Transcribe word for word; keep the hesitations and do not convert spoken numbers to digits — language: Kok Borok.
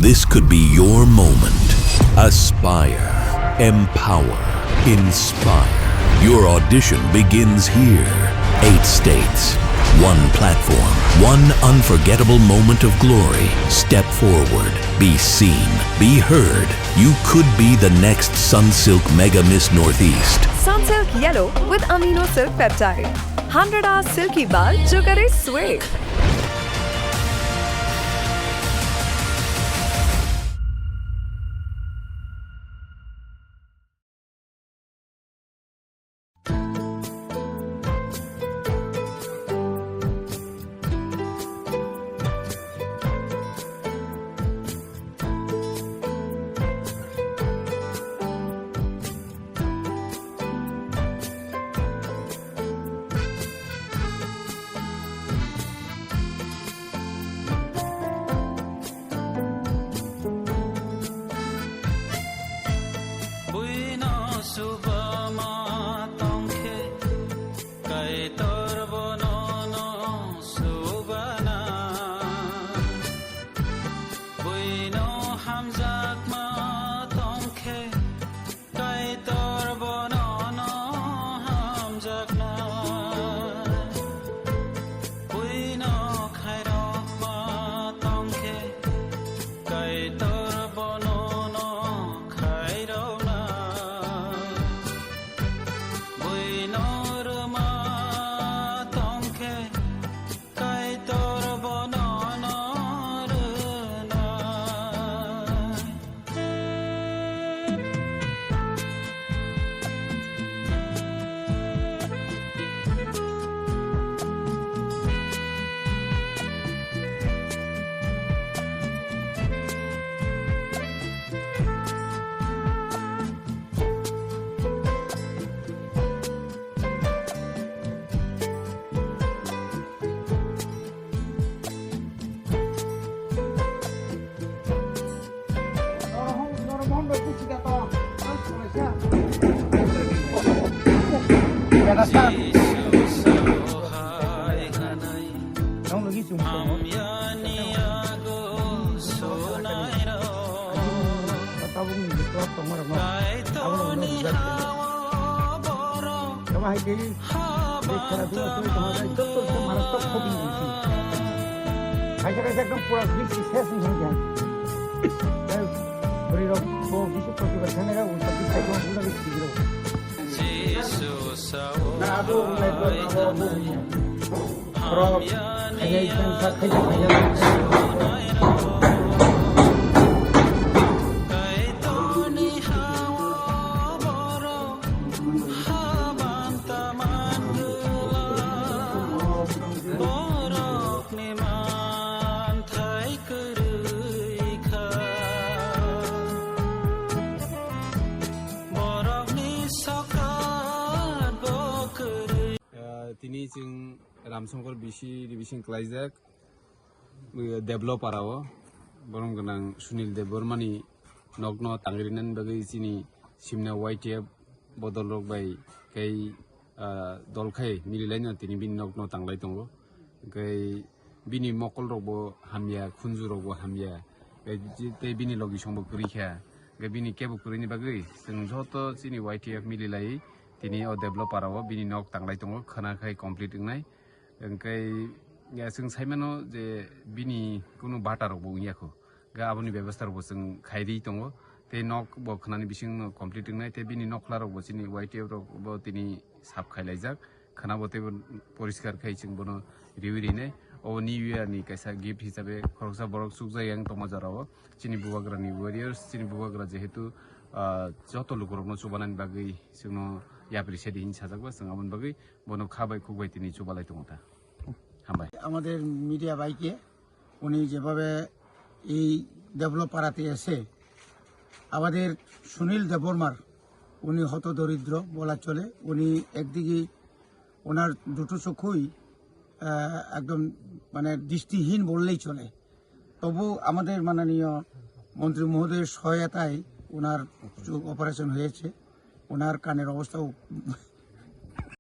This could be your moment. Aspire, empower, inspire. Your audition begins here. Eight states, one platform, one unforgettable moment of glory. Step forward, be seen, be heard. You could be the next Sunsilk Mega Miss Northeast. Sunsilk Yellow with Amino Silk Peptide. Hundred hours silky bal, jugare sweet. Buino subama tongkhe, Kaitor bono no subana. Buino hamjakma tongkhe, Kaitor bono no hamjakna. Buino khairokma tongkhe, Kaitor bono no khairokna. Buino rwma tongkhe, Kaitor bono no rwnai. Tabukni club tongmarokno abono hwnwi rijak kha. Tamo hai khe, je khela duma soi tongma bai joto se maratok khobi ni bisi. Kaisa kaisa ekdom pura bisi ses wngkha khe. Tei bwrwi rok bo bisi protibad khainai rok, ui sabbi sai tongma bujagwi sigi rok. Na abo wngkha abo abo wngkha. Borok khainai khe wngkha, khainai khainai. Ah, tini chwng Ramsongkor B C revision khlaijak, uh, Deblo para o, borom gwnang Sunil Debbarma ni nok no tangrinani bagwi chini simna Y T F bodol rok bai kei, ah, dol khai mililaino tini bini nok no tanglai tongo. Hwnkhe bini mokol rok bo hamya, khunju rok bo hamya, tei, tei bini logisong bo kwrwi kha. Hwnkhe bini kebo kwrwini bagwi chwng joto chini Y T F mililai tini o Deblo para o bini nok tanglai tongo, khwna khai complete wngnai. Hwnkhe ya chwng saimano je bini kunu bata rok bo wngya kho, ga aboni bebostha rok bo chwng khairi tongo, tei nok bo khwnani bising no complete wngnai, tei bini nokhla rok bo chini Y T F rok bo tini sap khailaijak, khwna bo teibo poriskar khai chwng bono riwi rinai. O New Year ni kaisa gift hisabe khoroksa borok chukjak yang tongma jora o, chini bubagra ni warriors, chini bubagra jehetu, ah, joto lukurok no chubanani bagwi chwngno yapri sedi hin sajak ba, chwng aboni bagwi bono kha bai khuk bai tini chubalai tongo ta. Hambai. আমাদের মিডিয়া ভাইকে, উনি যেভাবে এই ডেভেলপ পাড়াতে এসে আমাদের সুনীল দেববর্মার, উনি হতদরিদ্র বলা চলে, উনি একদিকে ওনার দুটো চোখই, আহ, একদম মানে দৃষ্টিহীন বললেই চলে। তবু আমাদের মাননীয় মন্ত্রী মহোদয়ের সহায়তায় ওনার চোখ অপারেশন হয়েছে, ওনার কানের অবস্থাও